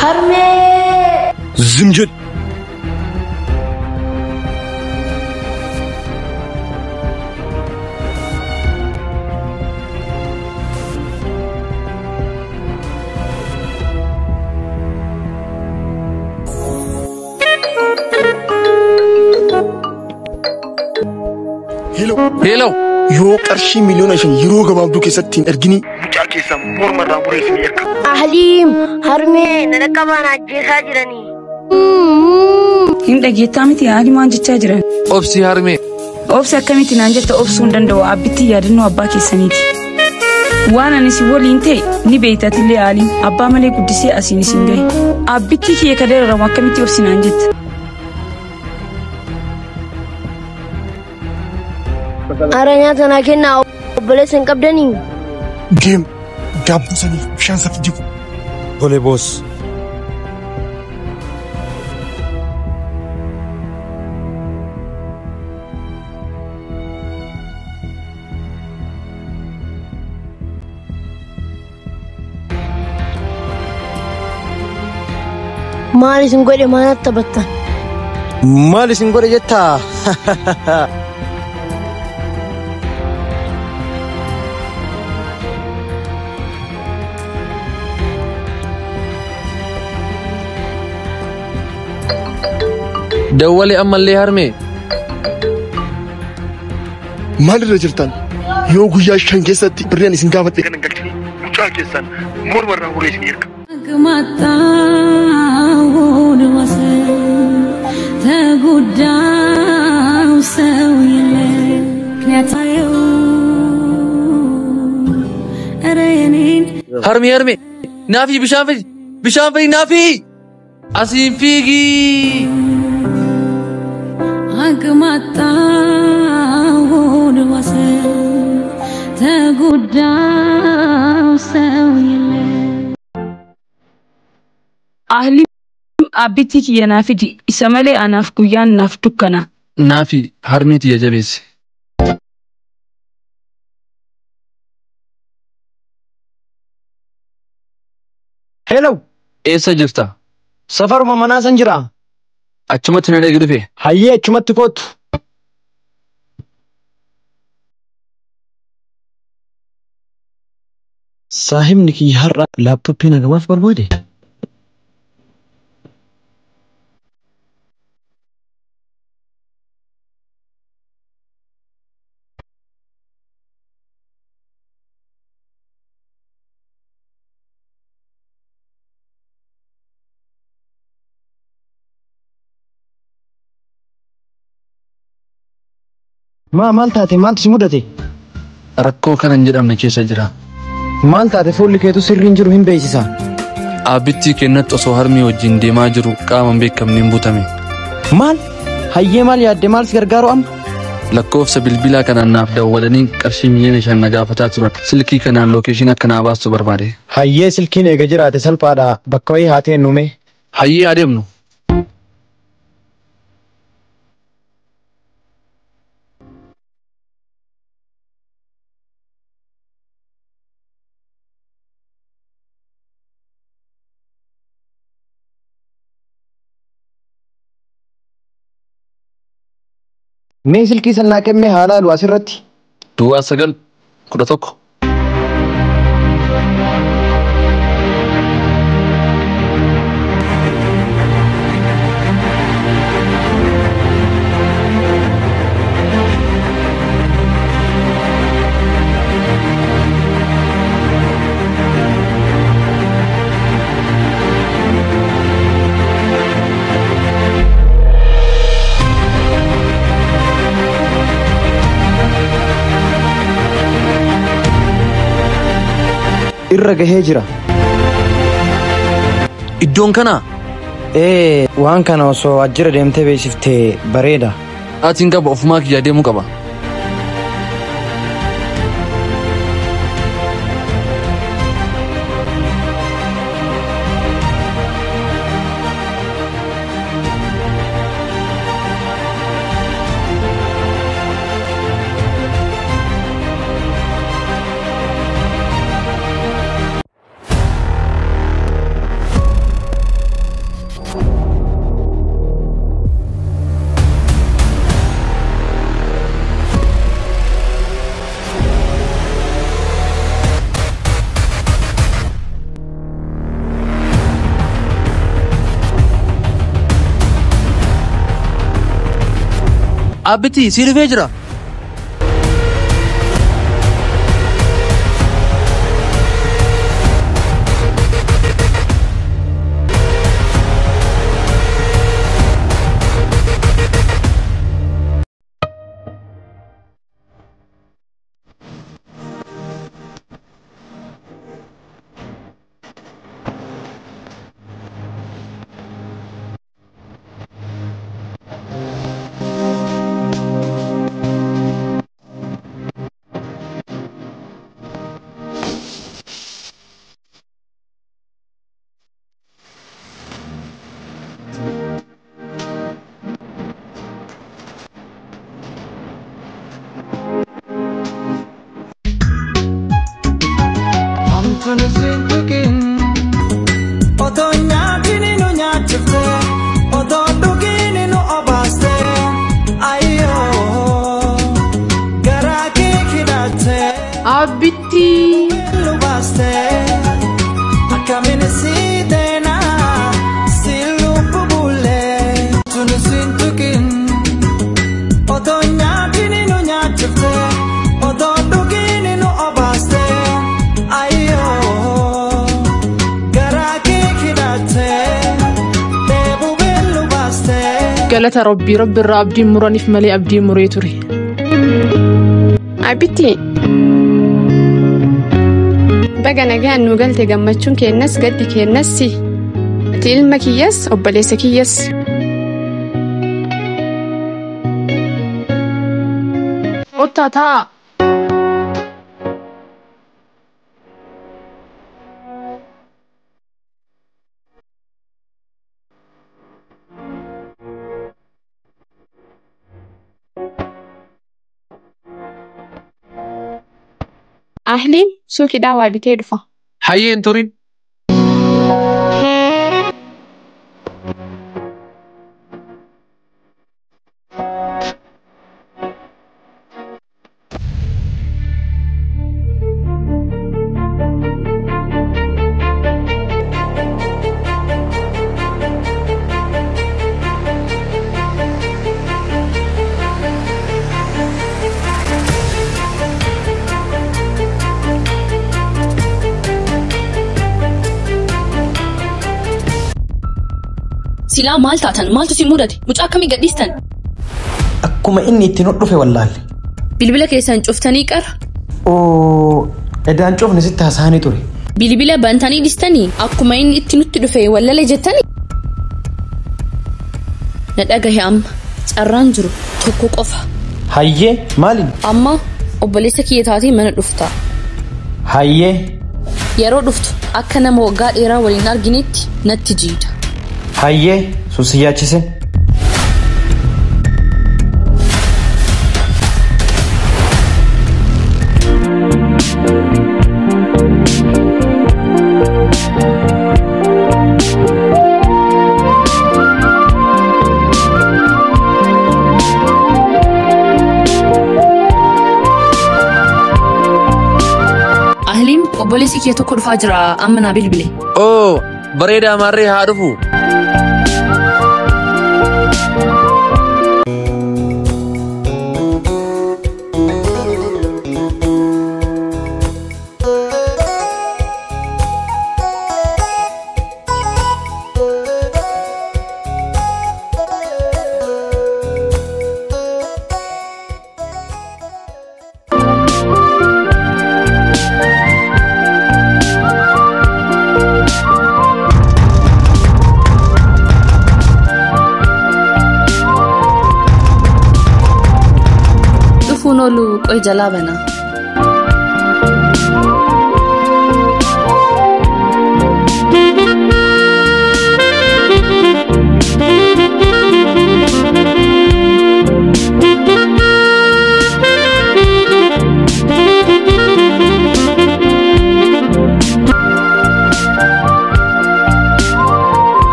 Harmee! Zim jedhi. Hello. Hello. Yoo qarshii 5 miliyoona yeroo gabaabduu keessatti hin ergini, mucaa keessan morma irraa muree isin erga. Ahliim, harmee, nana qabaan ajjeesaa jiranii. Hin dhageettaa miti haali maal jechaa jiran? Obsi, harmee. Obsi akkamitti naan jetta? Obsuu hin danda'u. Abbittii yaadannoo abbaa keessaniiti. Waan ani si waliin ta'e ni beeytatillee haaliin abbaa malee guddisee asiin isin gahe. Abbittii kiyya ka dararamu akkamitti obsi naan jetta? Ara nyaata naa kennaa, obboleessa hin qabdanii? Deem, daabboo saniif bishaan saffi jiru. Tole, boss. Maal isin godhe? Maal taphattan? Maal isin godhe jettaa? Dawwali ammallee, harmee. Maal irra jirtan? Yoo guyyaa 5 keessatti birreen isin gaafadhe kan hin galchini, mucaa keessan morma irraa muree isin erga. ማጣውን ወሰን ተጎዳው ሰው የለ ምክንያታየው ኧረ የኔን Harmee, harmee. Naafi bishaan fidi. Bishaan fidi, naafi. Asiin fiigii. አቅማጣውን ወሰን ተጎዳው ሰው የለ Ahliim, abbittii kiyya naa fidi. Isa malee anaaf guyyaan naaf dukkana. Naafi, harmee tiyya jabeessi. Hello. Eessa jirta? Safaruma manaa san jira. Achumatti na dhagi dhufe. Hayyee, achumatti kootu. Saahibni kiyya har'a laaptooppii na gabaaf barbaade. Maa, maal taate? Maaltu si mudate? Rakkoo kana hin jedhamne keessa jira. Maal taate? Fuulli keetu sirriin jiru hin beeksisa. Aabbittii kennatti osoo harmee wajjin deemaa jiru qaama hin beekamneen butame. Maal? Hayyee, maal yaadde? Maal si gargaaru amma? Lakkoofsa bilbilaa kanaan naaf dawwalanii qarshii 5 miliyoona na gaafataa turan. Silkii kanaan location akka naa baastu barbaade. Hayyee, silkiin eega jiraate salphaadha. Bakka wayii haa teennume. Hayyee, adeemnu. Mee silkii san naa kennee haa laalu asirratti. 09 11. Irra gahee jira. Iddoon kanaa? Ee, waan kana osoo waajjira deemtee beeksiftee bareeda. Sa'aatiin qaba ofumaa kiyyaa deemuu qaba. Abbitti si dhufee jira. Otoo nyaatini nu nyaachifte, otoo dhugini nu obaaste, ayyoo garaa kee hidhatte. Abbitti. Nu baaste, akkamiin si teenaa, si lubbu bulee, tuni siin tukin. Otoo nyaatini nu nyaachifte, otoo dhugini nu obaaste, ayyoo garaa kee hidhatte, dheebuu beellu baaste. Galata Rabbii Rabbi irraa abdiin muraniif malee abdii muree ture. Abbitti. Baga nagaan nu galte gammachuun keenyas gaddi keenyas si. Ati ilma kiyyas obboleessa kiyyas. Ottaa taa'a. Ahliin suuqiidhaa waa bitee dhufa. Hayyee hin turin. Silaa maal taatan maaltu si mudate mucaa akkamii gadhiistan? Akkuma inni ittiin dhufe wallaalle. Bilbila keessan cuftanii qara. Oo, edaan cufne sitti haasa'anii ture. Bilbila bantanii dhistanii akkuma inni itti nutti dhufe wallale jettanii. Na dhagahe amma carraan jiru tokko qofa. Hayyee maaliin? Amma obboleessa kiyya taatee mana dhufta. Hayyee. Yeroo dhuftu akka nama waggaa dheeraa waliin arginetti natti jiida. Hayyee sun si yaachise. Ahliin obboleessi kiyya tokko dhufaa jira amma naa bilbile. Oo, bareedaa maarree haa dhufu. Qoy jalaa banaa.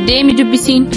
Deemi dubbisiin.